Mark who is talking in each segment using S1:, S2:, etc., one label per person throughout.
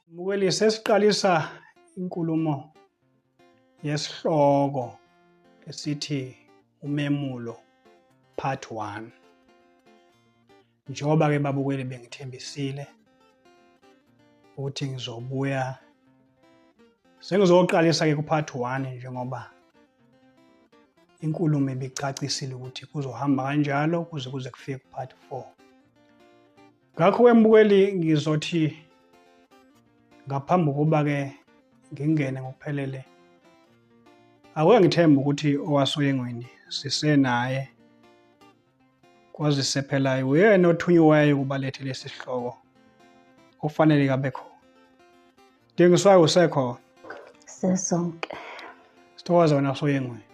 S1: Mbukeli, sesiqalisa inkulumo yesihloko esithi umemulo part 1. Njengoba ke babukeli bengithembisile ukuthi ngizobuya, sengizoqalisa ke ku-part 1 njengoba inkulumo ibicacisile ukuthi kuzohamba kanjalo kuze kuze kufike ku-part 4. Ngakho ke mbukeli, ngizothi ngaphambi kokuba ke ngingene ngokuphelele, ake ngithembe ukuthi owasoyengweni sisenaye, kwazise phela uyena othunyiweyo ukuba lethe lesi sihloko okufanele kabe khona. Dingiswayo, usekhona?
S2: Sesonke.
S1: Sithokoze wena soyengweni.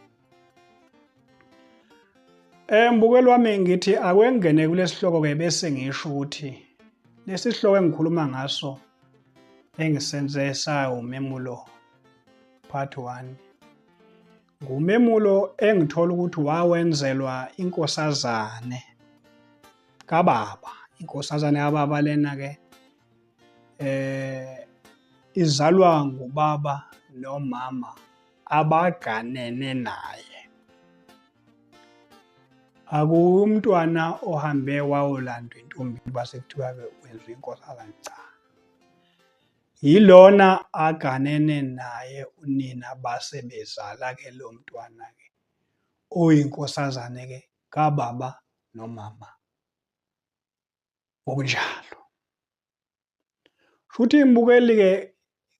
S1: Mbukeli wami, ngithi akwengene kulesihloko ke bese ngisho ukuthi lesi sihloko engikhuluma ngaso engisenze sawumemulo part 1 ngumemulo engithola ukuthi wawenzelwa inkosazane kababa. Inkosazane kababa lena ke izalwa ngubaba nomama abaganene naye. Akuwumntwana ohambe wayolandwa intombi base kuthiwa-ke wenziwa inkosazane, cha. Yilona aganene naye unina base bezala-ke lo mntwana-ke oyinkosazane-ke kababa nomama ngokunjalo. Futhi mbukeli-ke,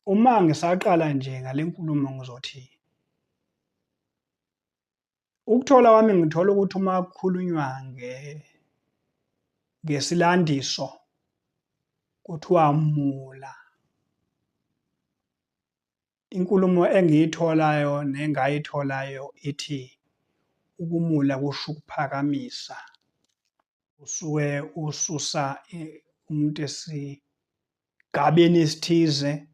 S1: uma ngisaqala nje ngale nkulumo ngizothi ukuthola kwami ngithola ukuthi uma kukhulunywa ngesilandiso kuthiwa mula, inkulumo engiyitholayo nengayitholayo ithi ukumula kusho ukuphakamisa, usuke ususa umuntu esigabeni esithize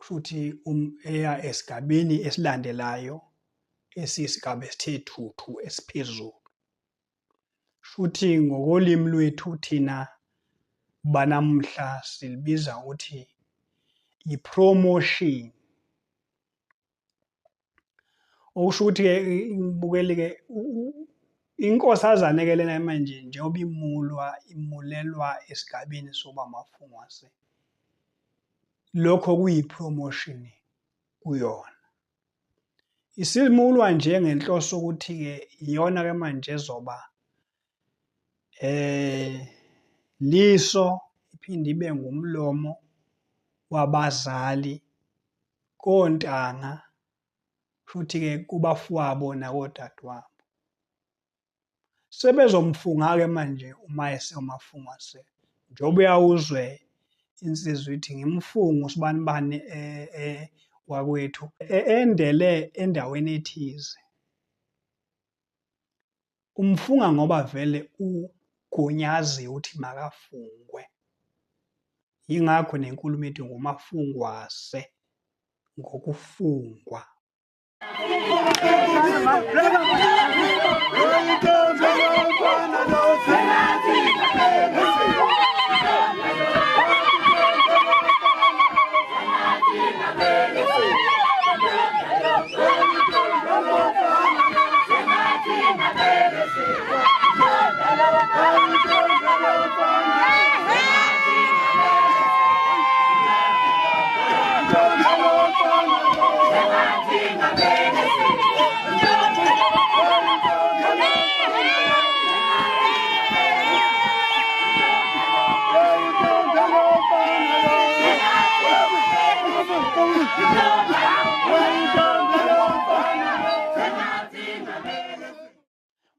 S1: futhi eya esigabeni esilandelayo esiyisigaba esithe thuthu esiphezulu. Futhi ngokolimi lwethu thina banamuhla silibiza ukuthi i-promotion. Okusho ukuthi-ke ngibukeli-ke inkosazane-ke lena manje njengoba imulwa, imulelwa esigabeni sokuba mafungwase, lokho kuyi-promotion kuyona. Isimulwa nje ngenhloso ukuthi-ke iyona-ke manje ezoba liso iphinde ibe ngumlomo wabazali kontanga, futhi-ke kubafowabo nakodadewabo. Sebezomfunga-ke manje uma esewumafungwase, njengoba uyawuzwe insizwa ithi ngimfunga usibanibani wakwethu endele endaweni ethize. Umfunga ngoba vele ugunyaziwe ukuthi makafungwe. Yingakho nenkulumo ethi ngumafungwase, ngokufungwa.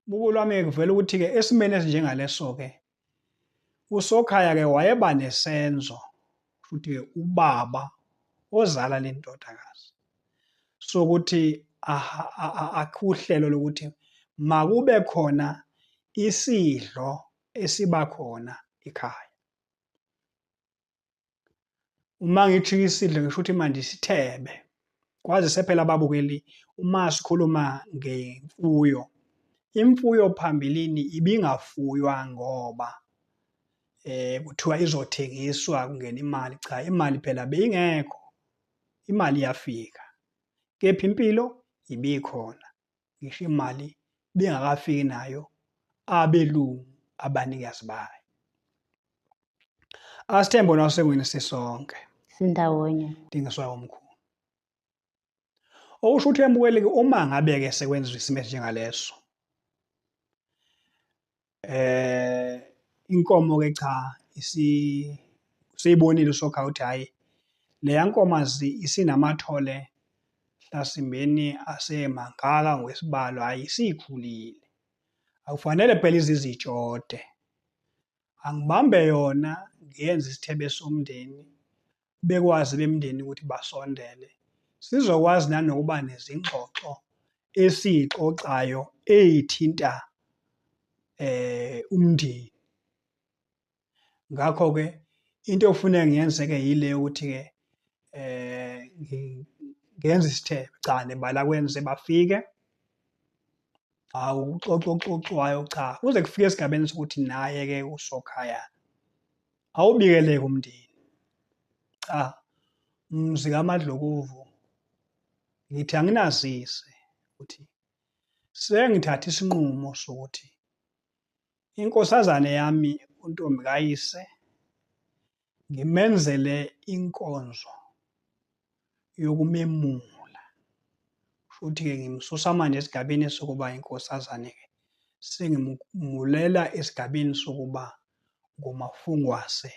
S1: Buku lwami kuvela ukuthi-ke esimeni esinjengaleso-ke uSokhaya-ke wayeba nesenzo, futhi-ke ubaba ozala le ndodakazi, sokuthi akhe uhlelo lokuthi makube khona isidlo esiba khona ekhaya. Uma ngithi isidlo ngisho ukuthi manje isithebe. Kwazise phela ababukeli uma sikhuluma ngemfuyo, imfuyo phambilini ibingafuywa ngoba kuthiwa izothengiswa kungena imali. Cha, imali phela beyingekho, imali iyafika. Kepha impilo ibikhona, ngisho imali bengakafiki nayo abelungu abanikazi bayo. Asithembe wena wasengweni sisonke.
S2: Sindawonye.
S1: Dingiswayo omkhulu. Okusho ukuthi embukeleke uma ngabe-ke sekwenziwa isimo esinjengaleso. Inkomo-ke cha useyibonile usokha ukuthi hhayi leya nkomazi isinamathole hlasimbeni asemangaka ngokwesibalo, hhayi isikhulile. Akufanele phela ize izitshode. Angibambe yona ngiyenze isithebe somndeni, bekwazi bemndeni ukuthi basondele. Sizokwazi nanokuba nezingxoxo esiyixoxayo ey'thinta umndeni. Ngakho-ke into okufuneka ngiyenze-ke yile yokuthi-ke ngenze isithebe. Cha, nebala kwenze bafike. Hawu, uxoxo oxoxwayo cha, kuze kufike esigabeni sokuthi naye-ke usokhaya awubikeleke umndeni. Cha, mzi kaMadlokovu ngithi anginazise ukuthi sengithathe isinqumo sokuthi inkosazane yami uNtombi kayise ngimenzele inkonzo yokumemula. Futhi-ke ngimsusa manje esigabeni sokuba inkosazane-ke sengimulela esigabeni sokuba ngumafungwase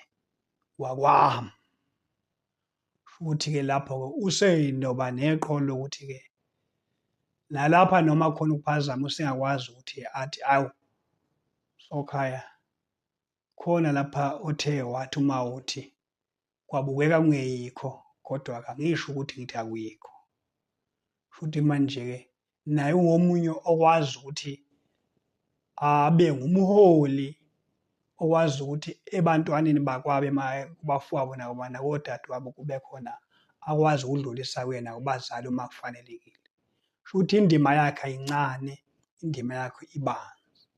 S1: wakwami. Futhi-ke lapho-ke usenoba neqholo lokuthi-ke nalapha noma khona ukuphazama usengakwazi ukuthi athi awu sokhaya khona lapha othe wathi uma uthi kwabukeka kungeyikho kodwa kangisho ukuthi ngithi akuyikho. Futhi manje-ke naye ungomunye okwazi ukuthi abe ngumholi okwazi ukuthi ebantwaneni bakwabo kubafowabo nakodadewabo kube khona akwazi ukudlulisa kuyena kubazali uma kufanelekile. Sho ukuthi indima yakhe ayincane, indima yakhe ibanzi.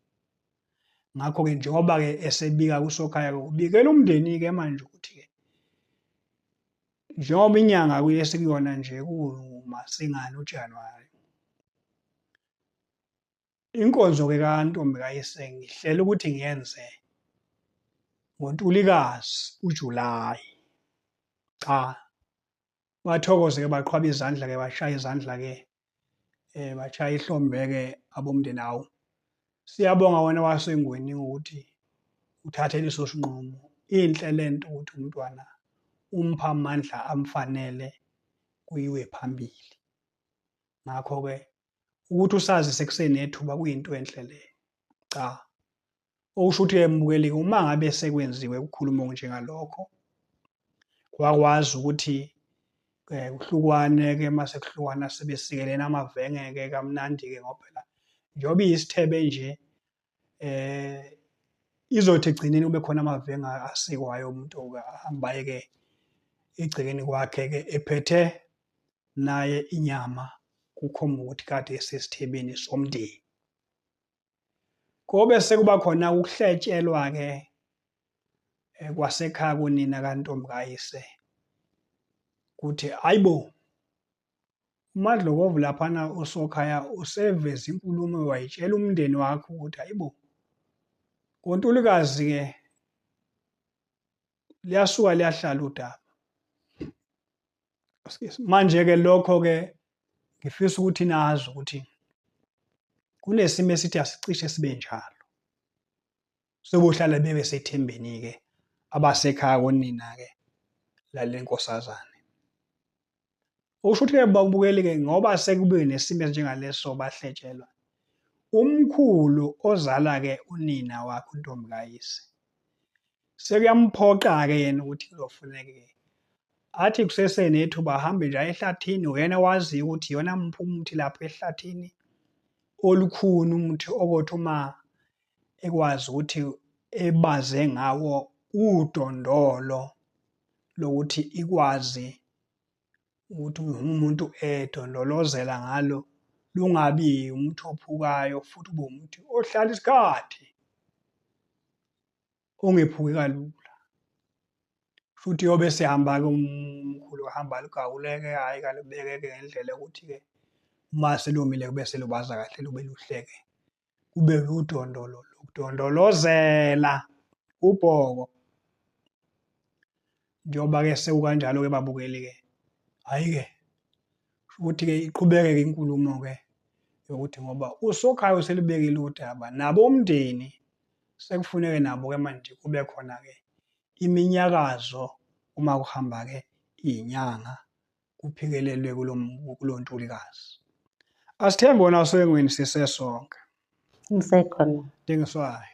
S1: Ngakho-ke njengoba-ke esebika kusokhaya-ke ubikela umndeni-ke manje ukuthi-ke njengoba inyanga kuye esikuyona nje kuwuMasingana uJanuwari. Inkonzo-ke kaNtombi kayise ngihlela ukuthi ngiyenze ngoNtulikazi uJulayi. Cha, bathokoze-ke baqhwaba izandla-ke bashaya izandla-ke bashaya ihlombe-ke abomndeni awu. Siyabonga wena waseNgweni ngokuthi uthathe leso sinqumo. Inhle lento ukuthi umntwana umpha amandla amfanele kuyiwe phambili. Ngakho-ke ukuthi usazise kusenethuba kuyinto enhle leyo. Cha, okusho ukuthi embukeli uma ngabe sekwenziwe ukukhuluma okunjengalokho, kwakwazi ukuthi kuhlukwane-ke mase kuhlukwana sebesikelene amavenge-ke kamnandi-ke ngoba phela njengoba iyisithebe nje izothi ekugcineni kube khona amavenge asikwayo umuntu ahambe aye-ke egcekeni kwakhe-ke ephethe naye inyama kukhomba ukuthi kade esesithebeni somndeni. Kobe sekuba khona ukuhletshelwa-ke kwasekhaya kunina kaNtombi kayise kuthi hayibo uMadlokovu laphana usokhaya useveza inkulumo wayitshela umndeni wakho ukuthi hayibo ngoNtulikazi-ke liyasuka liyahlala udaba. Manje-ke lokho-ke ngifisa ukuthi nazi ukuthi kunesimo esithi asicishe sibe njalo. Sebohlala bebe sethembeni-ke abasekhaya konina-ke lale nkosazane. Okusho ukuthi-ke babukeli-ke ngoba sekube nesimo esinjengaleso bahletshelwa. Umkhulu ozala-ke unina wakhe uNtombi kayise. Sekuyamphoqa-ke yena ukuthi kuzofuneka-ke athi kusesenethuba ahambe nje aye ehlathini, uyena owaziyo ukuthi iyona muphi umuthi lapho ehlathini olukhuni umuthi okothi uma ekwazi ukuthi ebaze ngawo udondolo. lokuthi ikwazi ukuthi umuntu edondolozela ngalo lungabi umuthi ophukayo futhi ube umuthi ohlala isikhathi ongephuki kalula. Futhi yobe sehamba-ke umkhulu uhamba alugawule-ke, hhayi kalubeke-ke ngendlela yokuthi-ke uma selomile kube selubaza kahle lube luhle-ke. Kube udondolo lokudondolozela ubhoko. Njengoba-ke sekukanjalo-ke babukeli-ke, hhayi-ke ukuthi-ke iqhubeke-ke inkulumo-ke yokuthi ngoba uSokhaya uselubekile udaba nabomndeni sekufuneke nabo-ke manje kube khona-ke iminyakazo uma kuhamba-ke iy'nyanga kuphikelelwe kulo Ntulikazi. Asithembe wona osengweni sisesonke.
S2: Ngisekhona.
S1: Dingiswayo.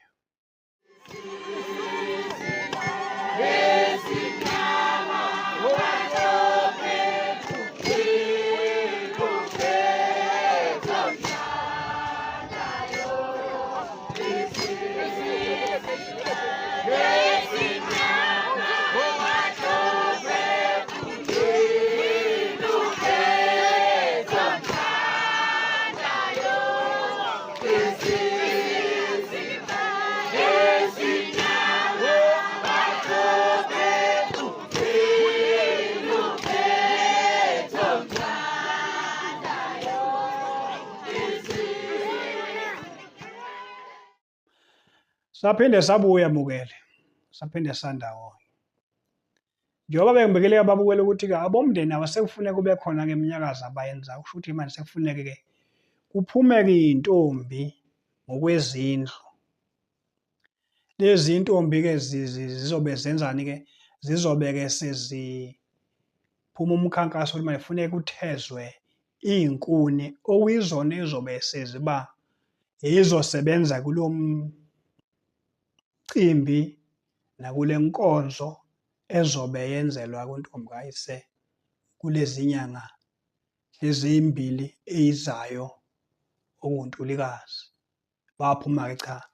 S1: Saphinde sabuya mukele, saphinde sandawonye. Njengoba bengibekele ababukela ukuthi-ke abomndeni abasekufune kube khona-ke iminyakazo abayenzayo, kusho ukuthi manje sekufuneke-ke kuphume-ke iy'ntombi ngokwezindlu. Lezi ntombi-ke zizobe zenzani-ke? Zizobe-ke seziphuma umkhankaso ukuthi manje kufuneka kuthezwe iy'nkuni okuyizona ezobe seziba yizosebenza kulo mcimbi nakule nkonzo ezobe yenzelwa kuntombi kayise kulezi nyanga ezimbili eyizayo okuwuNtulikazi. Baphuma-ke cha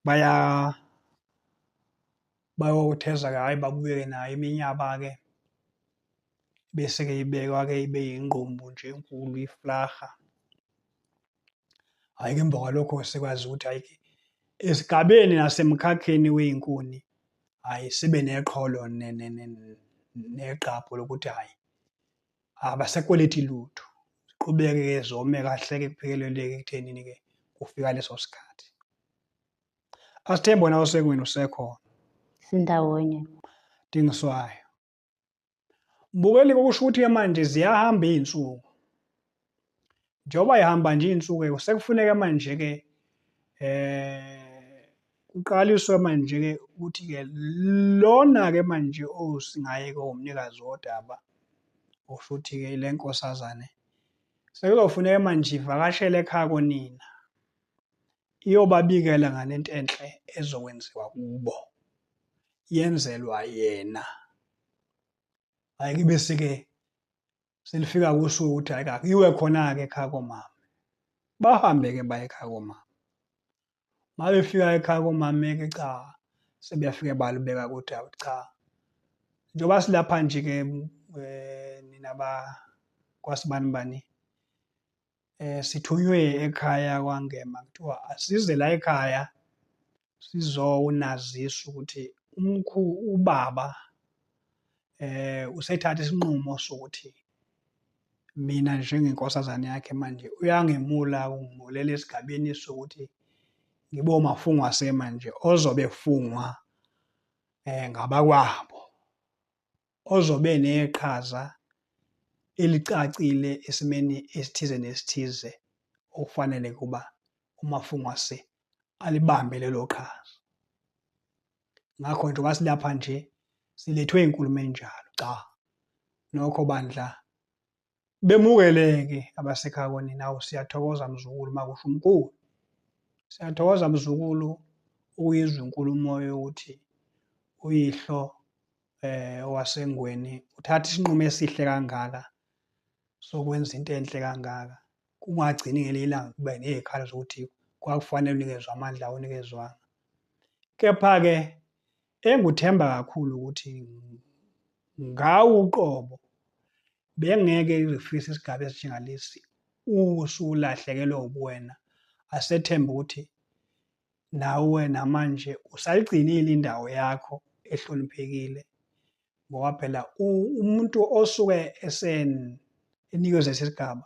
S1: baya bayotheza-ke hhayi babuye-ke nayo iminyaba-ke bese-ke ibekwa-ke ibe yingqumbu nje enkulu iflaha. Hhayi-ke emva kwalokho sekwazi ukuthi hhayi-ke esigabeni nasemkhakheni wey'nkuni hhayi sibe neqholo negqabho lokuthi hhayi abasakweleti lutho. Ziqhubeke-ke zome kahle-ke kuphikeleleke ekuthenini-ke kufika leso sikhathi. Asithembe wena osengweni usekhona.
S2: Sindawonye.
S1: Dingiswayo. Mbukeli kusho ukuthi-ke manje ziyahamba iy'nsuku. Njengoba ihamba nje iy'nsuku-ke sekufuneka manje-ke kuqaliswe manje-ke ukuthi-ke lona-ke manje osingaye-ke owumnikazi wodaba okusho ukuthi-ke le nkosazane sekuzofuneka manje ivakashele ekhaya konina iyobabikela ngalento enhle ezokwenziwa kubo yenzelwa yena. Hhayi-ke bese-ke selifika kusuku ukuthi hhayi akuyiwe khona-ke ekhaya komama. Bahambe-ke baye ekhaya komama. Uma befika ekhaya komame-ke cha sebeyafike balubeka ukuthi hawu cha njengoba silapha nje-ke nina kwasibanibani sithunywe ekhaya kwaNgema kuthiwa asize la ekhaya sizonazisa ukuthi umkhulu ubaba usethatha isinqumo sokuthi mina njengenkosazane yakhe manje uyangemula ungimulela esigabeni sokuthi ngibe umafungwase manje ozobe efungwa ngabakwabo. Ozobe neqhaza elicacile esimeni esithize nesithize okufanele kuba umafungwase alibambe lelo qhaza. Ngakho njengoba silapha nje silethwe inkulumo enjalo, cha nokho bandla Bemukeleke abasekhaya konina. Awu siyathokoza mzukulu makusho umkhulu. Siyathokoza mzukulu ukuyizwa inkulumo yokuthi uyihlo owaseNgweni uthatha isinqumo esihle kangaka sokwenza into enhle kangaka. Kungagcini ngelinye ilanga kube ney'khalo zokuthi kwakufanele unikezwe amandla awunikezwanga. Kepha-ke engikuthemba kakhulu ukuthi Ngawe uqobo bengeke uzifise isigaba esinjengalesi usulahlekelwe ubuwena. Asethembe ukuthi nawe namanje usayigcinile indawo yakho ehloniphekile ngoba phela umuntu osuke enikezwe lesi sigaba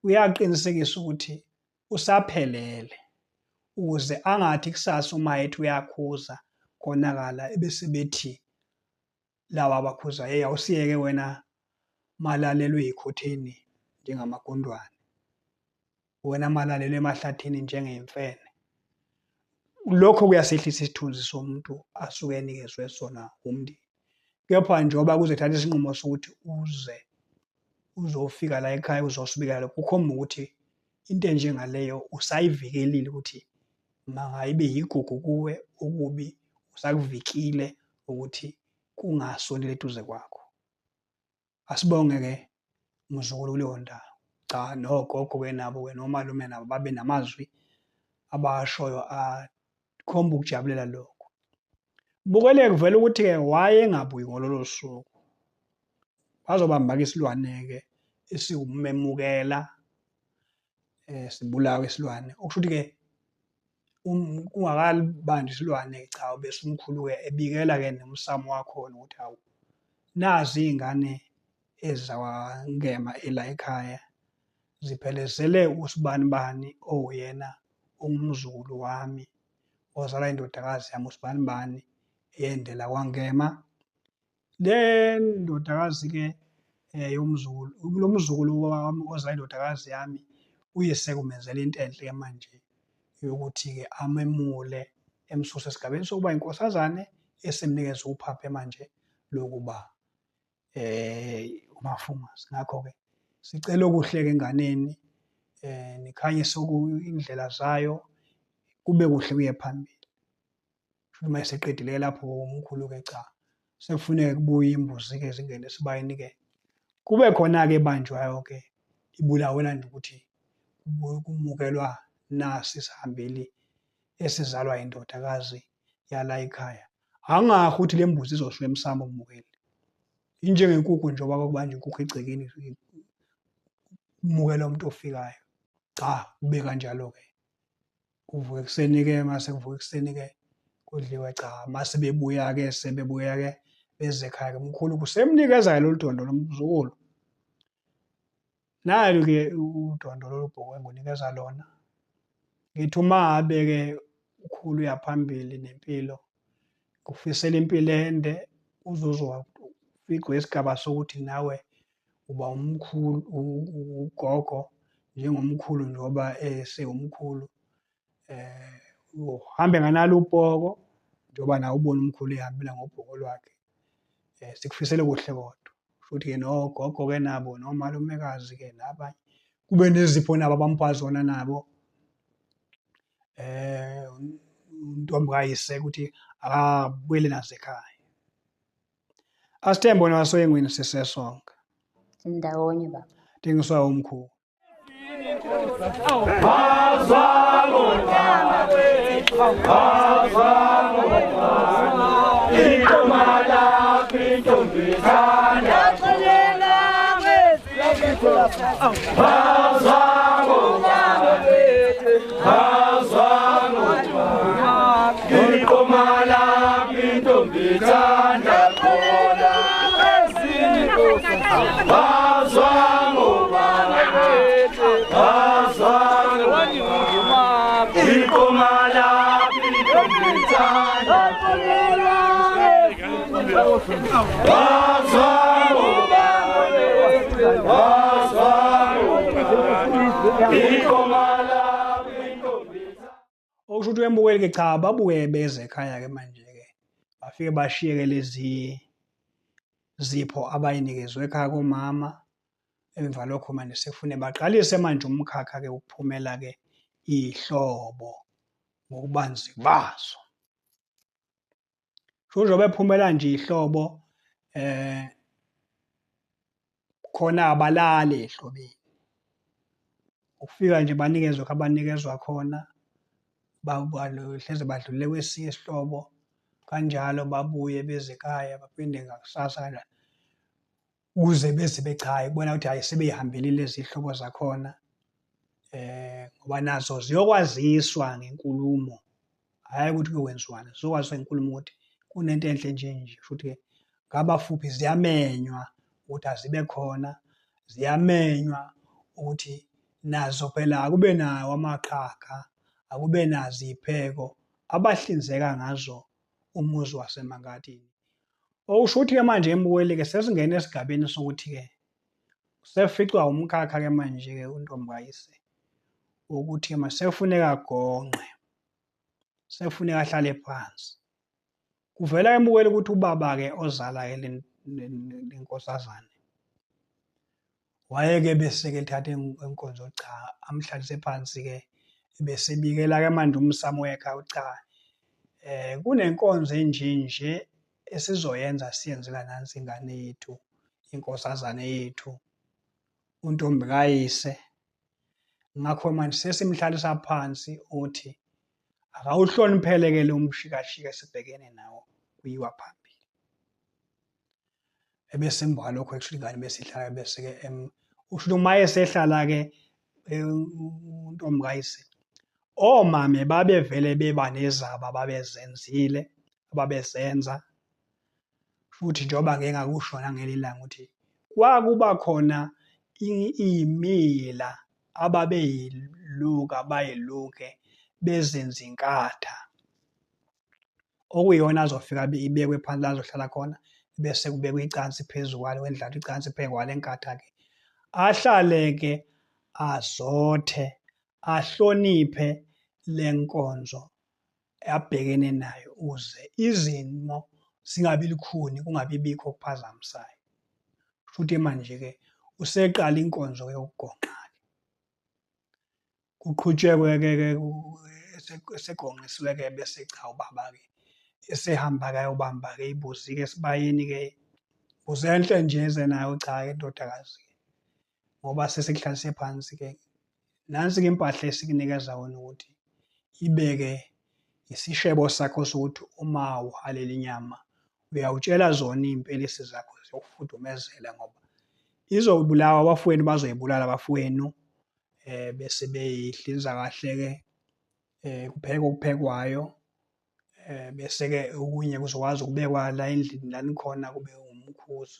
S1: uyaqinisekisa ukuthi usaphelele ukuze angathi kusasa uma ethi uyakhuza konakala ebese bethi laba abakhuza hey awusiyeke wena malalelwe yikhotheni njengamagundwane wena malalelwe emahlathini njengemfene. Lokho kuyasehlisa isithunzi somuntu asuke enikezwe sona umndeni. Kepha njengoba kuzothatha isinqumo sokuthi uze uzofika la ekhaya uzosibikela lokho, kukhomba ukuthi into enjengaleyo usayivikelile ukuthi mangayibe yigugu kuwe, okubi usakuvikile ukuthi kungasondeli eduze kwakho. Asibonge-ke mzukulu kuleyo ndawo. Cha nogogo-ke nabo-ke nomalume nabo babe namazwi abawashoyo akhomba ukujabulela lokho. Bukeleke kuvela ukuthi-ke wayengabuyi ngololo suku. Bazobamba-ke isilwane-ke esiwumemukela sibulawe isilwane. Okusho ukuthi-ke kungakalibanjwa isilwane cha ubese umkhulu-ke ebikela-ke nomsamo wakhona ukuthi hawu nazi iy'ngane ezakwangema ela ekhaya ziphelezele usibanibani owuyena ongumzukulu wami ozalwa indodakazi yami usibanibani eyendela kwaNgema. Le ndodakazi-ke yomzukulu, lo mzukulu wami ozala indodakazi yami uyise kumenzela into enhle-ke manje yokuthi-ke amemule emsuse esigabeni sokuba inkosazane esemnikeza uphaphe manje lokuba umafungazi. Ngakho-ke sicela okuhle-ke enganeni nikhanyise indlela zayo kube kuhle kuye phambili. Kusho uma eseqedile lapho umkhulu-ke cha sekufuneka kubuye imbuzi-ke zingene esibayeni-ke kube khona-ke ebanjwayo-ke ibulawela nje ukuthi kumukelwa nasi isihambeli esizalwa indodakazi yala ekhaya. Angaho ukuthi le mbuzi izosuka emsamo ummukeli. Injengenkukhu nje ngoba kwakubanje inkukhu egcekeni kumukela umuntu ofikayo. Cha, kube kanjalo-ke. Kuvuka ekuseni-ke mase kuvuka ekuseni-ke kudliwe cha mase bebuya-ke sebebuya-ke beze ekhaya-ke umkhulu kusemnikeza-ke lolu dondo lomzukulu. Nalu-ke udondo lolu bhoko engunikeza lona. Ngithi uma ngabe-ke ukhulu uya phambili nempilo, ngikufisela impilo ende uze uzoficwa isigaba sokuthi nawe uba umkhulu ugogo njengomkhulu njengoba esewumkhulu uhambe nganalo upoko njengoba nawe ubona umkhulu ehambela ngobhoko lwakhe. Sikufisela okuhle kodwa futhi-ke nogogo-ke nabo nomalumekazi-ke nabanye kube nezipho nabo abamupha zona nabo untombi kayise ukuthi akabuyele nazo ekhaya. Asithembe wena wasoyengweni sisesonke.
S2: Sindawonye baba.
S1: Dingiswa umkhulu. Okusho ukuthi uyambukeli-ke cha babuye beze ekhaya-ke manje-ke bafike bashiyeke lezi zipho abayinikezwe ekhaya komama. Emva lokho manje sekufune baqalise manje umkhakha-ke ukuphumela-ke iy'hlobo ngokubanzi bazo. Sho njengoba ephumela nje ihlobo khona abalali ehlobeni. Ukufika nje banikezwe lokhu abanikezwa khona, hleze badlulele kwesinye isihlobo kanjalo babuye beze ekhaya baphinde ngakusasa kanjalo. Ukuze beze bechaye kubona ukuthi hhayi sebey'hambelile lezi hlobo zakhona ngoba nazo ziyokwaziswa ngenkulumo, hhayi ukuthi kuyokwenziwani, zizokwaziswa ngenkulumo ukuthi kunento enhle nje nje. Kusho ukuthi-ke ngabafuphi ziyamenywa ukuthi azibe khona, ziyamenywa ukuthi nazo phela akube nawo amaqhaga, akube nazo iy'pheko abahlinzeka ngazo umuzi waseMankatini. Okusho ukuthi-ke manje mbukeli-ke sesingena esigabeni sokuthi-ke seficwa umkhakha-ke manje-ke uNtombikayise ukuthi-ke manje sekufuneka agonqe, sekufuneka ahlale phansi. Kuvela-ke mbukeli ukuthi ubaba-ke ozala-ke le nkosazane wayeke bese-ke ethatha inkonzo cha amhlalise phansi-ke besebikela-ke manje umsamo wekhaya cha kunenkonzo enje nje esizoyenza siyenzela nansi ingane yethu inkosazane yethu uNtombikayise. Ngakho manje sesimhlalisa phansi uthi akawuhloniphele-ke lo mshikashika esibhekene nawo kuyiwa phambili. Ebese emva kwalokho kusho ingane bese ihlala bese-ke usho uma esehlala-ke uNtombikayise omame babevele beba nezaba ababezenzile ababezenza futhi njengoba ngike ngakusho nangelinye ilanga ukuthi kwakuba khona iy'mila ababeyiluka bayiluke bezenze inkatha. Okuyiyona azofika ibekwe phansi la azohlala khona bese kubekwa icansi phezu kwalo kwendlalwe icansi phezu kwale nkatha-ke. Ahlale-ke azothe ahloniphe le nkonzo abhekene nayo ukuze izimo zingabi lukhuni kungabi bikho okuphazamisayo. Kusho ukuthi manje-ke useqala inkonzo yokugonqa-ke. Kuqhutshekwe-ke ke esegonqisiwe-ke bese cha ubaba-ke esehamba-ke ayobamba-ke imbuzi-ke esibayeni-ke imbuzi enhle nje eze nayo cha-ke indodakazi-ke ngoba sesikuhlalise phansi-ke. Nansi-ke impahla esikunikeza wona ukuthi ibeke isishebo sakho sokuthi uma uhalela inyama uyawutshela zona iy'mpelesi zakho ziyokufudumezela ngoba izobulawa abafowenu bazoyibulala abafowenu bese beyihlinza kahle-ke kuphekwe okuphekwayo bese-ke okunye kuzokwazi ukubekwa la endlini la nikhona kube umkhuzi.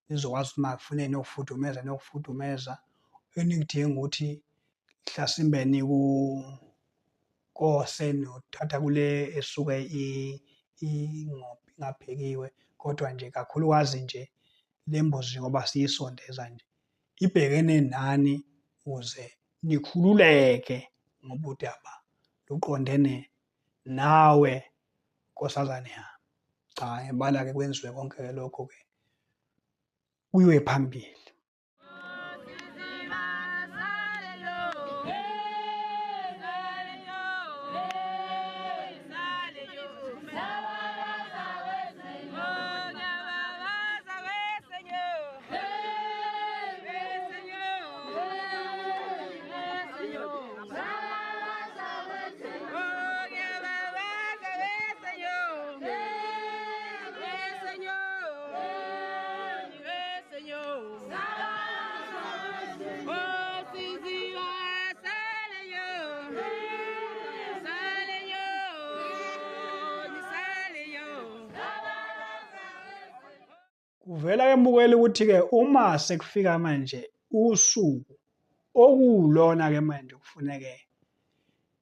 S1: Nizokwazi ukuthi uma kufuneka niyokufudumeza niyokufudumeza. Enikudinga ukuthi mhlasimbe nikukose nothatha kule esuke ingaphekiwe kodwa nje kakhulukazi nje le mbuzi ngoba siyisondeza nje ibhekene nani ukuze nikhululeke ngoba udaba luqondene nawe nkosazane yami. Cha ngibala-ke kwenziwe konke-ke lokho-ke kuyiwe phambili. Kuvela ke mbukeli ukuthi-ke uma sekufika manje usuku okuwulona-ke manje kufuneke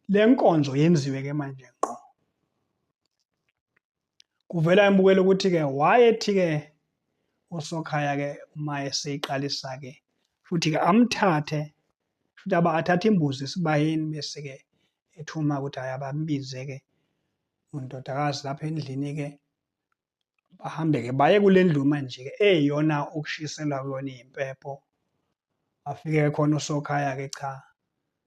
S1: le nkonzo yenziwe-ke manje ngqo. Kuvela mbukeli ukuthi-ke wayethi-ke uSokhaya-ke uma eseyiqalisa-ke futhi-ke amthathe futhi aba athathe imbuzi esibayeni bese-ke ethuma ukuthi hhayi abambize-ke undodakazi lapha endlini-ke bahambe-ke baye kule ndlu manje-ke eyiyona okushiselwa kuyona iy'mpepho. Afike khona uSokhaya-ke cha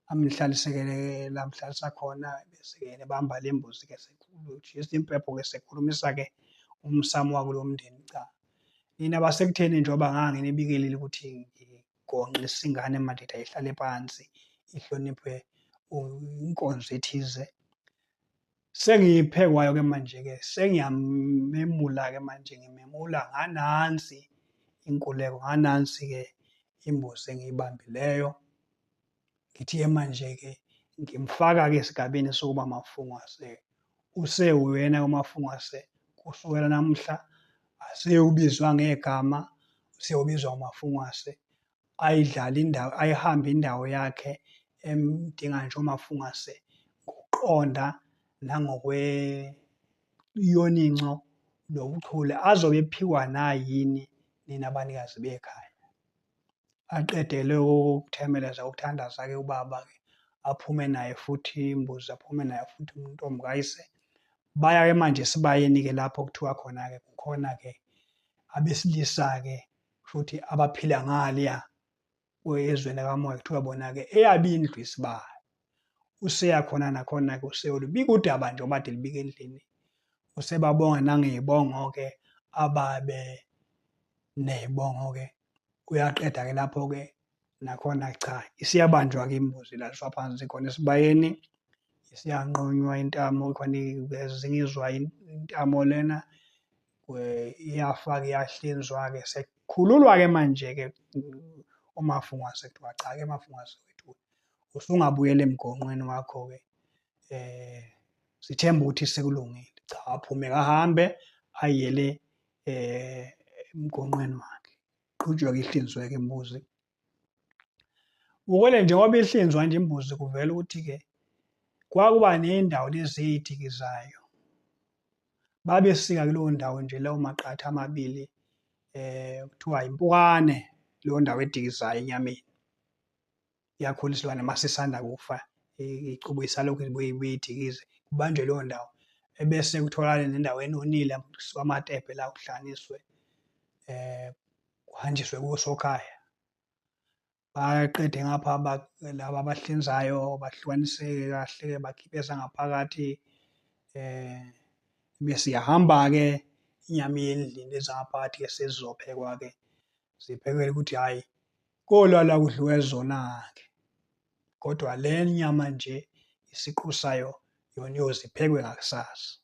S1: amhlaliseke la amhlalisa khona bese-ke ebamba le mbuzi-ke sekushisa impepho-ke sekhulumisa-ke umsamo wakulo mndeni. Cha, nina basekutheni njengoba nganginibikelile ukuthi ngigonqisa ingane manje ayihlale phansi ihloniphe inkonzo ethize. Sengiyiphekwayo-ke manje-ke sengiyamemula-ke manje ngimemula nganansi inkuleko nganansi-ke imbuzi engiyibambileyo. Ngithi-ke manje-ke ngimfaka-ke esigabeni sokuba mafungwase, usewuyena umafungwase kusukela namuhla aseyobizwa ngegama, useyobizwa umafungwase, ayidlale indawo, ayihambe indawo yakhe emdinga nje umafungwase ngokuqonda nangokweyoninco nobuchule azobe ephiwa nayini nina banikazi bekhaya. Aqedele ukuthemeleza ukuthandaza-ke ubaba-ke aphume naye futhi imbuzi, aphume naye futhi untombi kayise. Baya-ke manje esibayeni-ke lapho kuthiwa khona-ke kukhona-ke abesilisa-ke futhi abaphila ngaliya ezweni lakamoya, kuthiwa bona-ke eyabi indlu isibaya. Useya khona nakhona-ke useyolubika udaba nje obade libika endlini, usebabonga nangey'bongo-ke ababe ney'bongo-ke. Uyaqeda-ke lapho-ke nakhona cha, isiyabanjwa-ke imbuzi ilaliswa phansi khona esibayeni, isiyanqunywa intamo khona ezingizwa intamo lena, iyafa-ke iyahlinzwa-ke, sekukhululwa-ke manje-ke umafungwase, kuthiwa cha-ke mafungwase wethu usungabuyela emgonqweni wakho-ke, sithemba ukuthi sekulungile. Cha, aphume ahambe ayele emgonqweni wakhe, qhutshwe-ke ihlinzwe-ke imbuzi. Bukele njengoba ihlinzwa nje imbuzi kuvela ukuthi-ke kwakuba nendawo lezi ey'dikizayo, babesika kuleyo ndawo nje lawo maqatha amabili, kuthiwa impukane leyo ndawo edikizayo enyameni. Iyakhula isilwane mase isanda kufa, icubu isalokhu ibuye ibuye idikize, kubanjwe leyo ndawo. Ebese kutholakale nendawo enonile, kusuka amatebhe la kuhlanganiswe, kuhanjiswe kosokhaya. Baqede ngapha laba abahlinzayo bahlukanise-ke kahle-ke bakhiphe ezangaphakathi, bese iyahamba-ke inyama eyendlini ezangaphakathi-ke sezizophekwa-ke, ziphekelwe ukuthi hhayi kolala kudliwe zona-ke. Kodwa le nyama nje isiqu sayo yona iyoze iphekwe ngakusasa.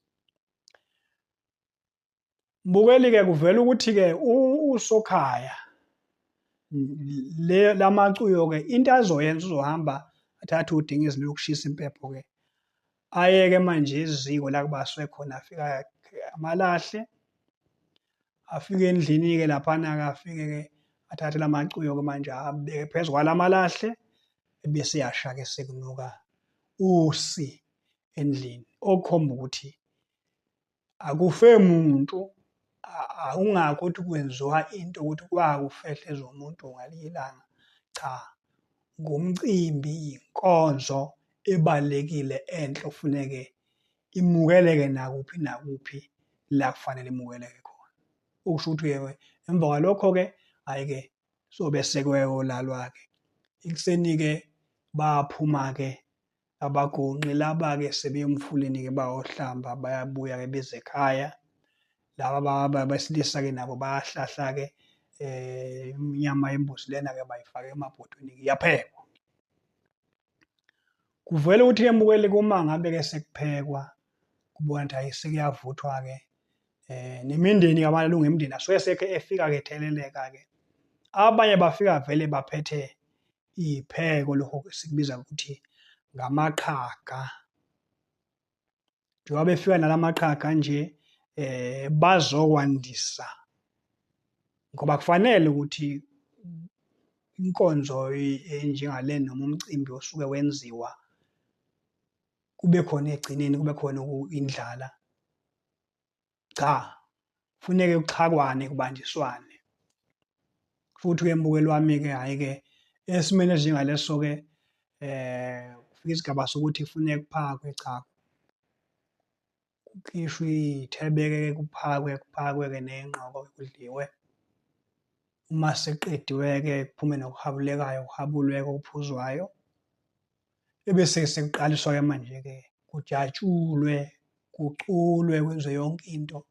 S1: Mbukeli-ke kuvela ukuthi-ke usokhaya le lamacuyo-ke into azoyenza uzohamba athathe udingizi lokushisa impepho-ke, ayeke manje eziko la kubaswe khona, afike amalahle, afike endlini-ke laphana-ke afike-ke athathe lamacuyo-ke manje abeke phezu kwalamalahle, ebese eyasha-ke sekunuka usi endlini, okukhomba ukuthi akufe muntu, akungakho ukuthi kwenziwa into ukuthi kwakufehleza umuntu ngalinye ilanga. Cha, ngumcimbi, inkonzo ebalulekile enhle okufuneke imukeleke nakuphi nakuphi la kufanele imukeleke khona. Okusho ukuthi-ke emva kwalokho-ke, hhayi-ke sobe sekweyolalwa-ke. Ekuseni-ke baphuma-ke abagonqi laba-ke sebeya emfuleni-ke bayohlamba, bayabuya-ke beze ekhaya. Laba abesilisa-ke nabo bayahlahla-ke, inyama yembuzi lena-ke bayifake emabhodweni-ke iyaphekwa. Kuvele ukuthi-ke mbukeli uma ngabe-ke sekuphekwa kubona ukuthi hhayi sekuyavuthwa-ke, nemindeni-ke amalungu emindeni asuke esekhe efika-ke etheleleka-ke. Abanye bafika vele baphethe iy'pheko, lokho esikubiza ngokuthi ngamaqhaga. Njengoba befika nalamaqhaga nje, bazokwandisa ngoba kufanele ukuthi inkonzo enjengale noma umcimbi osuke wenziwa kube khona ekugcineni kube khona indlala. Cha, kufuneke kuxhakwane kubanjiswane. Futhi-ke mbukeli wami-ke hhayi-ke esimeni esinjengaleso-ke kufika isigaba sokuthi kufuneka kuphakwe, cha kukhishwe iy'thebe-ke kuphakwe, kuphakwe-ke ney'ngqoko kudliwe. Uma sekuqediwe-ke kuphume nokuhabulekayo, kuhabulwe-ke okuphuzwayo. Ebese sekuqaliswa-ke manje-ke kujatshulwe, kuculwe, kwenziwe yonke into,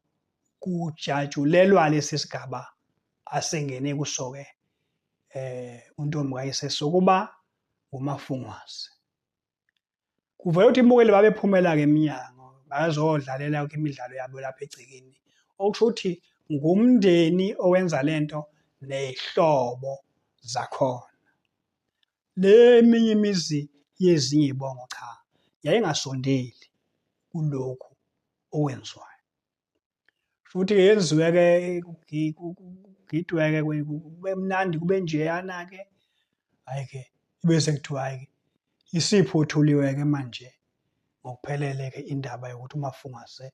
S1: kujatshulelwa lesi sigaba asengene kuso-ke untombi kayise sokuba ngumafungwase. Kuvele ukuthi imbukeli babephumela-ke emnyango bazodlalela imidlalo yabo lapha egcekeni, okusho ukuthi ngumndeni owenza lento ney'hlobo zakhona. Le eminye imizi yezinye iy'bongo cha, yayingasondeli kulokhu okwenziwayo. Futhi-ke yenziwe-ke kugidwe-ke kube mnandi kube njeyana-ke, hhayi-ke bese kuthiwa hhayi-ke isiphothuliwe-ke manje ngokuphelele-ke indaba yokuthi uMafungwase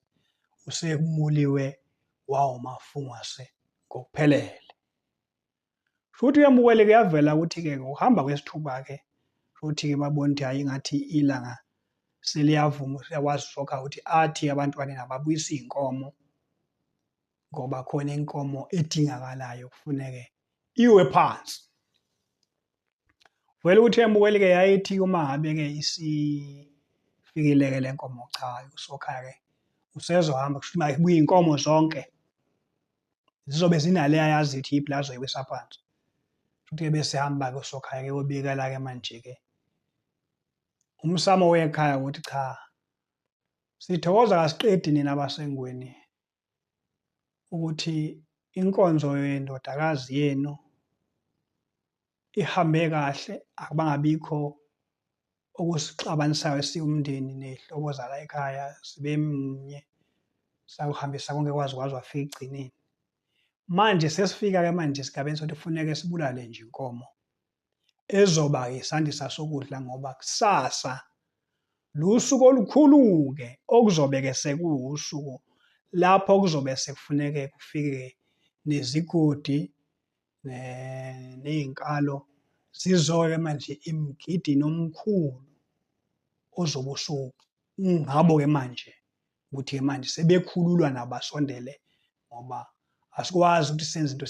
S1: usekumuliwe wawuMafungwase ngokuphelele. Futhi uyamukele kuyavela ukuthi-ke ngokuhamba kwesithuba-ke futhi-ke babona ukuthi hhayi ngathi ilanga seliyavuma siyakwazi usokha ukuthi athi abantwaneni ababuyise iy'nkomo ngoba khona inkomo edingakalayo kufuneke iwe phansi. Vele ukuthi embukeli-ke yayithi uma ngabe-ke isifikile-ke le nkomo cha usokhaya-ke usezohamba kusho ukuthi mayibuye iy'nkomo zonke zizobe zinale ayazi ukuthi yiphi la azoyiwisa phansi. Futhi-ke bese hamba-ke usokhaya-ke uyobikela-ke manje-ke umsamo wekhaya ukuthi cha sithokoza kasiqedi nina abasengweni ukuthi inkonzo yendodakazi yenu ihambe kahle akubangabikho okusixabanisayo siwumndeni ney'hlobo zala ekhaya sibe munye sakuhambisa konke kwaze kwaze kwafika ekugcineni. Manje sesifika-ke manje esigabeni sokuthi kufuneke sibulale nje inkomo ezoba isandisa sokudla ngoba kusasa lusuku olukhulu-ke okuzobe-ke sekuwusuku lapho kuzobe sekufuneke kufike nezigodi ney'nkalo zizoke manje emgidini omkhulu ozobe usungabo-ke manje ukuthi-ke manje sebekhululwa nabo basondele ngoba asikwazi ukuthi senze into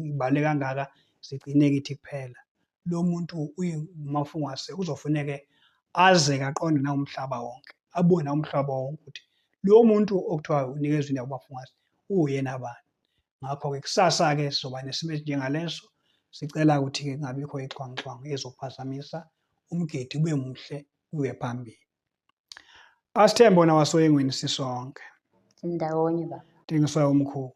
S1: ebaluleke kangaka sigcine kithi kuphela. Lo muntu uyimafungwase kuzofuneke aze kaqonde nawumhlaba wonke, abone nawumhlaba wonke ukuthi lo muntu okuthiwa unikezwe indawo kumafungwase uwuyena bani. Ngakho-ke kusasa-ke sizoba nesimo esinjengaleso, sicela ukuthi-ke kungabikho ixhwanguxhwangu ezophazamisa umgidi ube muhle uye phambili. Asithembe wona wasoyengweni sisonke.
S2: Sindawonye baba.
S1: Dingiswayo omkhulu.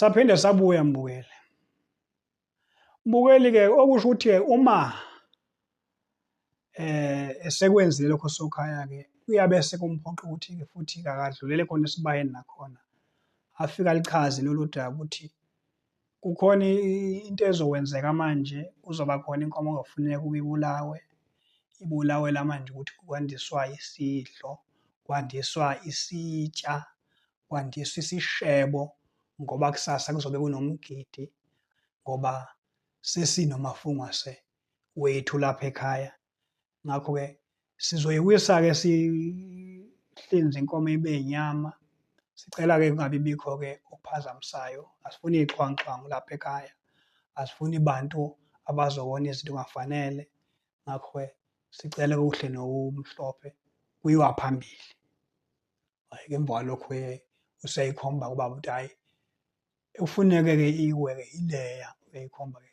S1: Saphinde sabuya mbukeli. Mbukeli-ke okusho ukuthi-ke uma esekwenzile lokho sokhaya-ke kuyabe sekumphoqa ukuthi-ke futhi-ke akadlulele khona esibayeni nakhona afike alichaze lolu daba ukuthi kukhona into ezokwenzeka manje kuzoba khona inkomo okuzofuneka ukuba ibulawe, ibulawela manje ukuthi kwandiswa isidlo, kwandiswa isitsha, kwandiswa isishebo ngoba kusasa kuzobe kunomgidi ngoba sesinomafungwase wethu lapha ekhaya. Ngakho-ke sizoyiwisa-ke sihlinze inkomo ibe inyama. Sicela-ke kungabi bikho-ke okuphazamisayo. Asifuni iy'xhwanguxhwangu lapha ekhaya, asifuni bantu abazobona izinto kungafanele. Ngakho-ke sicela kuhle nokumhlophe kuyiwa phambili. Hhayi-ke emva kwalokho-ke useyikhomba kubaba ukuthi hhayi ekufuneke-ke iwe-ke ileya uyayikhomba-ke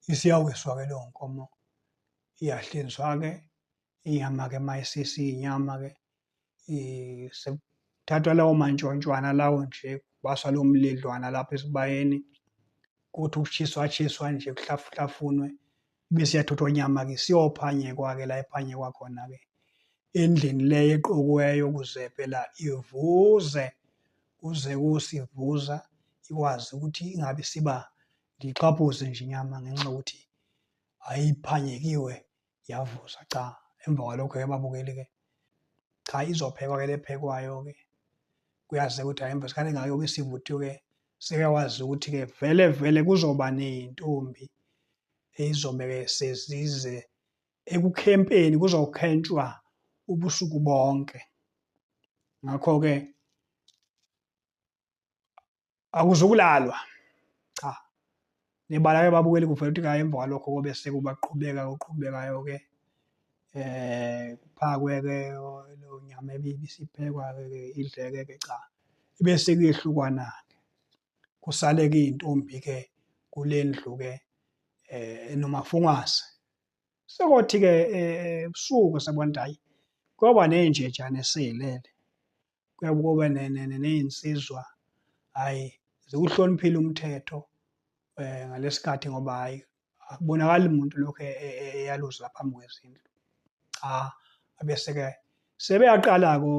S1: isiyawiswa-ke leyo nkomo iyahlinzwa-ke inyama-ke uma isisiyinyama-ke sekuthathwa lawo mantshontshwana lawo nje kubaswa lowo mlidlwana lapho esibayeni kuthi ukushiswa-shiswa nje kuhlafuhlafunwe bese iyathuthwa inyama-ke isiyophanyekwa-ke la ephanyekwa khona-ke endlini le eqokiweyo ukuze phela ivuze kuze kusivuza ikwazi ukuthi ingabe siba ndixhaphuze nje inyama ngenxa yokuthi ayiphanyekiwe yavuza cha emva kwalokho-ke babukeli-ke cha izophekwa-ke lephekwayo-ke kuyazeka ukuthi hhayi emva sikhathi engaka yobe isivuthiwe-ke sekuyakwazi ukuthi-ke vele vele kuzoba ney'ntombi. Izobe-ke sezize ekukhempeni, kuzokhentshwa ubusuku bonke. Ngakho-ke akuzukulalwa, cha. Nebala-ke babukeli kuvela ukuthi kayi emva kwalokho kobe sekubaqhubeka okuqhubekayo-ke kuphakwe-ke leyo nyama ebisiphekwa-ke idleke-ke, cha. Bese kuyehlukwana-ke, kusale-ke iy'ntombi-ke kule ndlu-ke nomafungwase. Sekothi-ke ebusuku sebona ukuthi hhayi kuyoba ney'njejane esey'lele, kuyabe kube ney'nsizwa hhayi ziwuhloniphile umthetho ngalesikhathi ngoba hhayi akubonakali muntu lokhu eyaluza phambi kwezindlu. Cha, abese-ke sebeyaqala-ke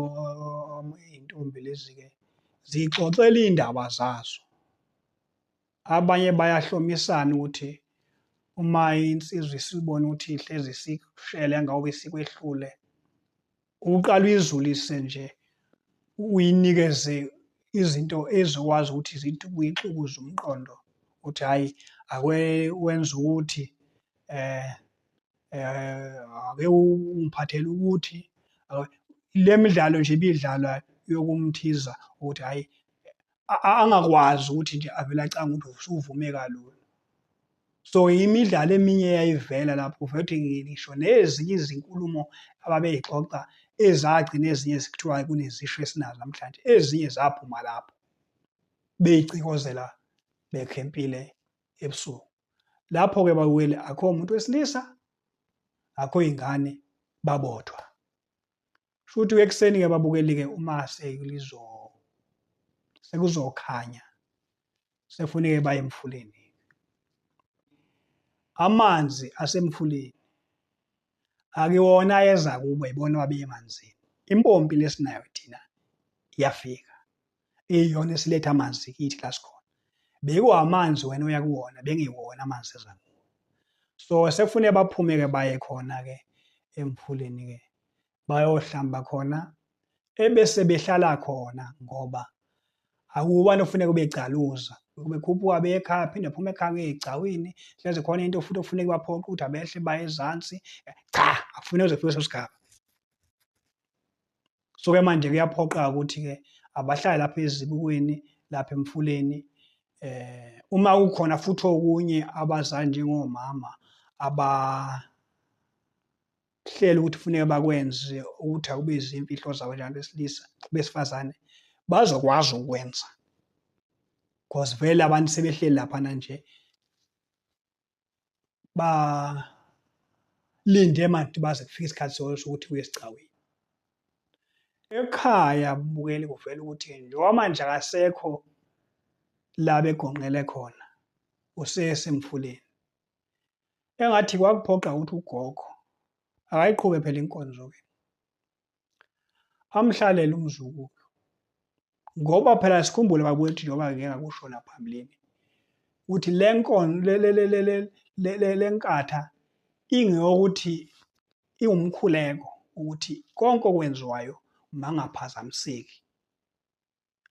S1: iy'ntombi lezi-ke ziy'xoxela iy'ndaba zazo. Abanye bayahlomisana ukuthi uma insizwa isibona ukuthi ihlezi isikushele ngoba isikwehlule, uqale uyizulise nje, uyinikeze izinto ezokwazi ukuthi zithi kuyixukuze umqondo ukuthi hhayi ake wenze ukuthi ake ungiphathele ukuthi le midlalo nje ibidlalwa yokumthiza ukuthi hhayi angakwazi ukuthi nje avele acange ukuthi usuvume kalula. So imidlalo eminye eyayivela lapho uvele ukuthi ngisho nezinye izinkulumo ababeyixoxa ezagcina ezinye kuthiwa kunezisho esinazo namhlanje, ezinye zaphuma lapho beyicikozela bekhempile ebusuku. Lapho-ke bawele akho umuntu wesilisa, akho ingane, babodwa. Shuthi ekuseni-ke babukeli-ke uma sekulizo sekuzokhanya sekufuneke baye emfuleni. Amanzi asemfuleni akuwona ayeza kubo, yibona ababeya emanzini. Impompi lesinayo thina iyafika, iyona esiletha amanzi kithi la sikhona. Bekuwamanzi wena oya kuwona, bengewona amanzi eza kuwe. So sekufuneka baphume-ke baye khona-ke emfuleni-ke bayohlamba khona ebese behlala khona ngoba akubani okufuneka ubegcaluza bekhuphuka beye ekhaya phinde baphume ekhaya kuye egcawini hleze khona into futhi okufuneka baphoqe ukuthi abehle baye ezansi. Cha, akufuneki kuze kufike leso sigaba. So-ke manje kuyaphoqa ukuthi-ke abahlale lapha ezibukweni lapha emfuleni uma kukhona futhi okunye abazali njengomama abahlela ukuthi kufuneka bakwenze ukuthi akube izimfihlo zabo njengabantu besilisa besifazane bazokwazi ukwenza because vele abantu sebehleli laphana nje balinde manje baze kufike isikhathi sokuthi kuye esigcawini. Ekhaya bukeli kuvela ukuthi njengoba manje akasekho la begonqele khona, usesemfuleni. Engathi kwakuphoqa ukuthi ugogo akayiqhube phela inkonzo-ke, amhlalele umzukulu ngoba phela sikhumbule bakwethu njengoba ngike ngakusho naphambilini ukuthi le le nkatha ingeyokuthi iwumkhuleko ukuthi konke okwenziwayo mangaphazamiseki,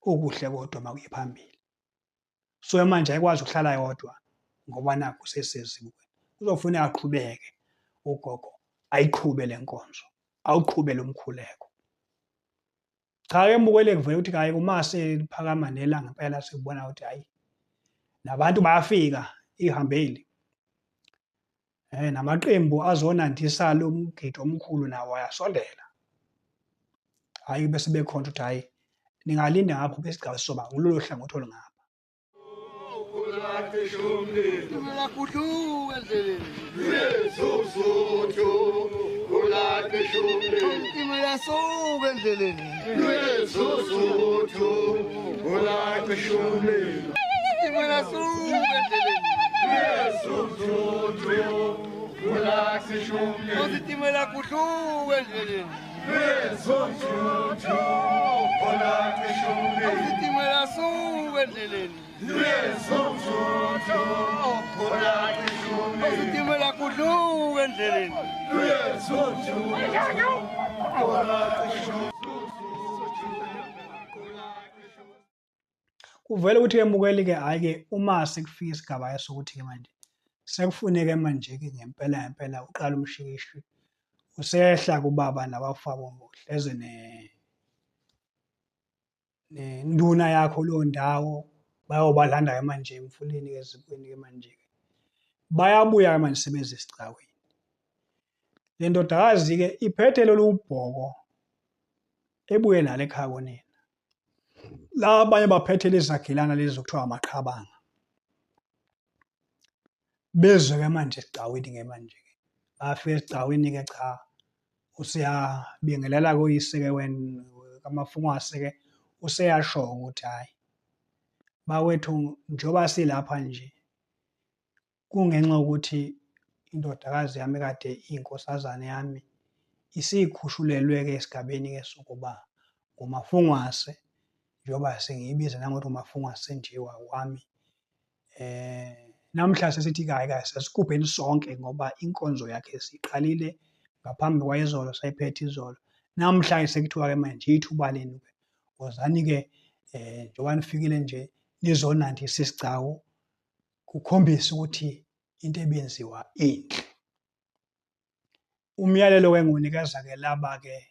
S1: okuhle kodwa makuye phambili. So manje ayikwazi ukuhlala yodwa ngoba nakhu sesezibukweni, kuzofuneka aqhubeke ugogo ayiqhube le nkonzo, awuqhube lo mkhuleko. Cha-ke mbukele kuvele ukuthi hhayi uma seliphakama nelanga impela sekubona ukuthi hhayi nabantu bayafika ihambeli namaqembu azonandisa lo mgidi omkhulu nawo ayasondela. Hhayi bese bekhonja ukuthi hhayi ningalinda ngapho besigcawu sizoba ngulolo hlangothi olungapha. Kuvele ukuthi-ke mbukeli-ke hhayi-ke uma sekufika isigaba sokuthi-ke manje Sekufuneke manje-ke ngempela ngempela uqala umshikishi usehla kubaba nabafabo hleze nenduna yakho kuleyo ndawo bayobalanda-ke manje emfuleni-ke ezikweni-ke manje-ke. Bayabuya-ke manje sebeze esigcawini. Le ndodakazi-ke iphethe lolu bhoko ebuye nalo ekhaya konina. Laba abanye baphethe lezagilana lezi okuthiwa amaqhabanga. Bezwe-ke manje esigcawini-ke manje-ke. Bafika esigcawini-ke cha, useyabingelela kuyise-ke kaMafungwase-ke useyasho ukuthi hhayi bakwethu njengoba silapha nje kungenxa yokuthi indodakazi yami kade iyinkosazane yami isikhushulelwe-ke esigabeni-ke sokuba ngumafungwase njengoba sengiyibiza nangokuthi umafungwase nje wami. Namhla sesithi kayi kayi sesigubheni sonke ngoba inkonzo yakhe siqalile ngaphambi kwayizolo sayiphethe izolo. Namhlanje sekuthiwa-ke manje ithuba lenu-ke, wozani-ke njengoba nifikile nje nizonandisa isigcawu kukhombise ukuthi into ebenziwa inhle. Umyalelo-ke engiwunikeza-ke laba-ke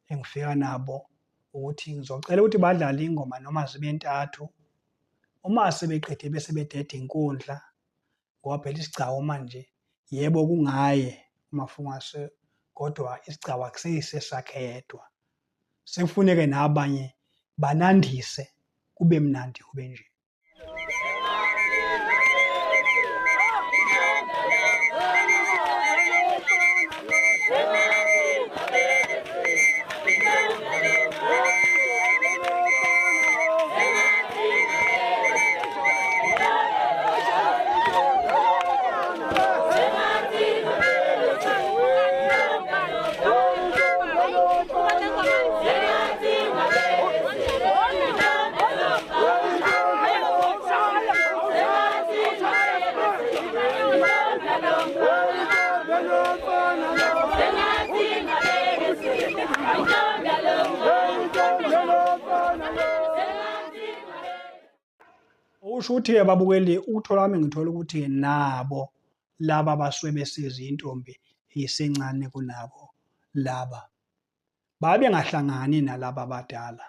S1: engifika nabo ukuthi ngizocela ukuthi badlale ingoma noma zibe ntathu. Uma sebeqedile bese bededa inkundla ngoba phela isigcawu manje yebo kungaye uMafungwase kodwa isigcawu akuseyisesakhe yedwa. Sekufuneke nabanye banandise kube mnandi kube nje. Okusho ukuthi-ke babukeli ukuthola kwami ngithola ukuthi nabo laba abasuke besezintombi eyisencane kunabo laba babengahlangani nalaba abadala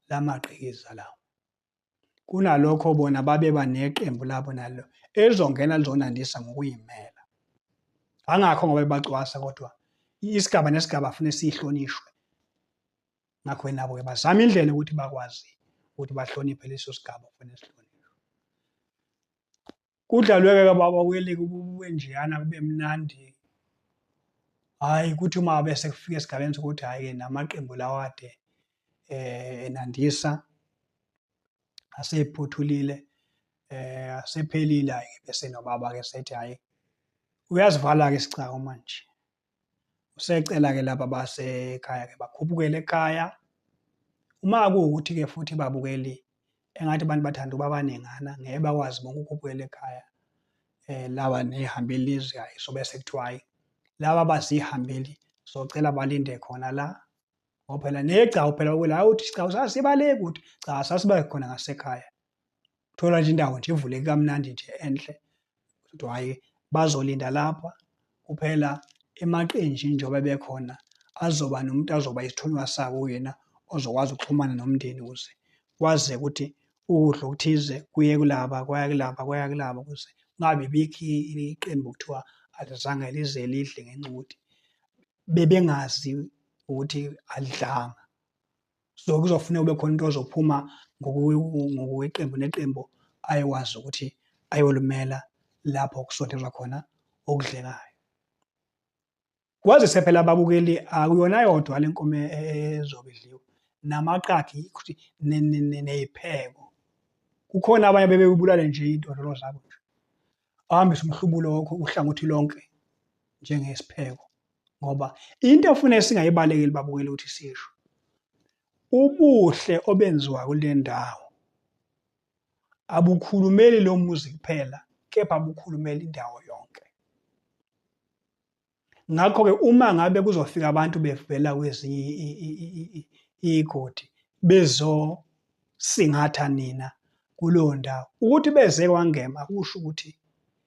S1: lamaqhikiza lawo. Kunalokho bona babeba neqembu labo nalo elizongena lizonandisa ngokuyimela. Angakho ngoba bebacwasa kodwa isigaba nesigaba fune sihlonishwe. Ngakho nabo-ke bazama indlela yokuthi bakwazi ukuthi bahloniphe leso sigaba kufanele sihlonishwe. Kudlalwe-ke baba kweli kube njeyana kube mnandi. Hhayi kuthi uma bese kufika esigabeni sokuthi hhayi-ke namaqembu lawa kade enandisa asephothulile asephelile hhayi-ke bese nobaba-ke sethi hhayi uyazivala-ke isigcawu manje. Usecela-ke laba basekhaya-ke bakhuphukele ekhaya. Uma kuwukuthi-ke futhi babukeli engathi abantu bathanda ukuba baningana ngeke bakwazi bonke ukukhuphukela ekhaya laba ney'hambeli lezi hhayi sobe sekuthiwa hhayi laba abazihambeli socela balinde khona la ngoba phela negcawu phela kwela uthi isigcawu sasibaleka ukuthi cha sasiba khona ngasekhaya. Thola nje indawo nje ivuleke kamnandi nje enhle kodwa hhayi bazolinda lapha kuphela emaqenjini njengoba bekhona azoba nomuntu azoba isithunywa sabo yena ozokwazi ukuxhumana nomndeni ukuze kwazeke ukuthi ukudla okuthize kuye kulaba kwaya kulaba kwaya kulaba ukuze kungabi bikho iqembu kuthiwa alizange lize lidle ngenxa yokuthi bebengazi ukuthi alidlanga. So kuzofuneka kube khona into ozophuma ngokweqembu neqembu ayokwazi ukuthi ayolimela lapho kusondelwa khona okudlekayo. Kwazise phela ababukeli akuyona yodwa le nkomo ezobe idliwa, namaqatha ney'pheko. Kukhona abanye bebebulale nje iy'ndololo zabo nje, ahambise umhlubulo wakho uhlangothi lonke njengesipheko. Ngoba into efuna singayibalekeli babukeli ukuthi sisho, ubuhle obenziwa kule ndawo abukhulumeli lo muzi kuphela, kepha bukhulumela indawo yonke. Ngakho-ke uma ngabe kuzofika abantu bevela kwezinye iy'godi bezosingatha nina, kuleyo ndawo. Ukuthi beze kwaNgema akusho ukuthi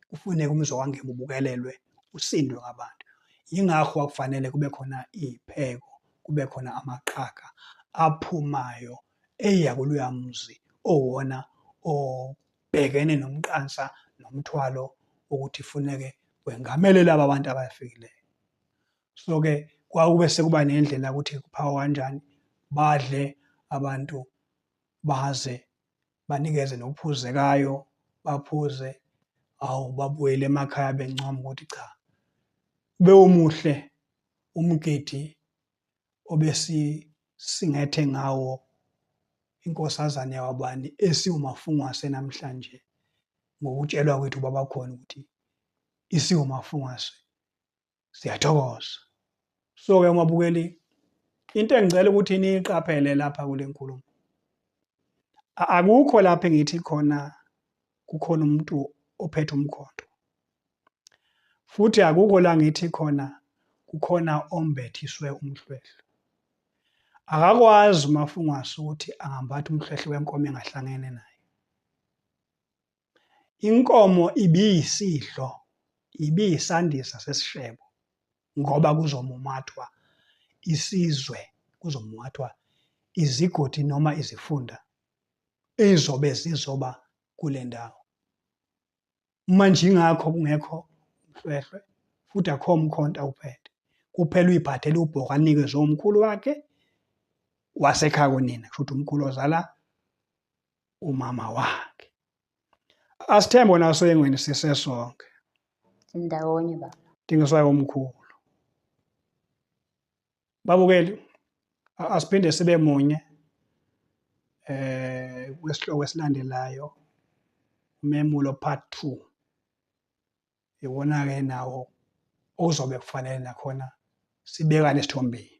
S1: kufuneka umuzi wakwaNgema ubukelelwe usindwe ngabantu. Yingakho kwakufanele kube khona iy'pheko, kube khona amaqhaga aphumayo eya kuloya muzi owona obhekene nomqansa nomthwalo wokuthi funeke wengamele laba bantu abafikileyo. So-ke kwakube sekuba nendlela ukuthi kuphakwa kanjani, badle abantu baze banikeze nokuphuzekayo baphuze, awu babuyele emakhaya bencoma ukuthi cha bewumuhle umgidi obesisingethe ngawo inkosazane yakwabani esiwumafungwase namhlanje ngokutshelwa kwethu babakhona ukuthi isiwumafungwase siyathokoza. So-ke umabukeli into engicela ukuthi niyiqaphele lapha kule nkulumo akukho lapho engithi khona kukhona umuntu ophethe umkhonto futhi akukho la ngithi khona kukhona ombethiswe umhlwehlwe. Akakwazi uMafungwase ukuthi angambatha umhlwehlwe wenkomo engahlangene naye. Inkomo ibiyisidlo, ibiyisandisa sesishebo ngoba kuzomumathwa isizwe, kuzomumathwa izigodi noma izifunda ezizobe zizoba kule ndawo. Manje ingakho kungekho umhlwehlwe futhi akho mkhonto awuphethe. Kuphela uyiphathele ubhoko anikezwe umkhulu wakhe wasekhaya konina, kusho ukuthi umkhulu ozala umama wakhe. Asithembe wena soyengweni sisesonke.
S2: Sindawonye baba.
S1: Dingiswayo omkhulu. Babukeli asiphinde sibe munye kwesihloko esilandelayo umemulo part 2 iwona ke nawo ozobe kufanele nakhona sibekane esithombeni.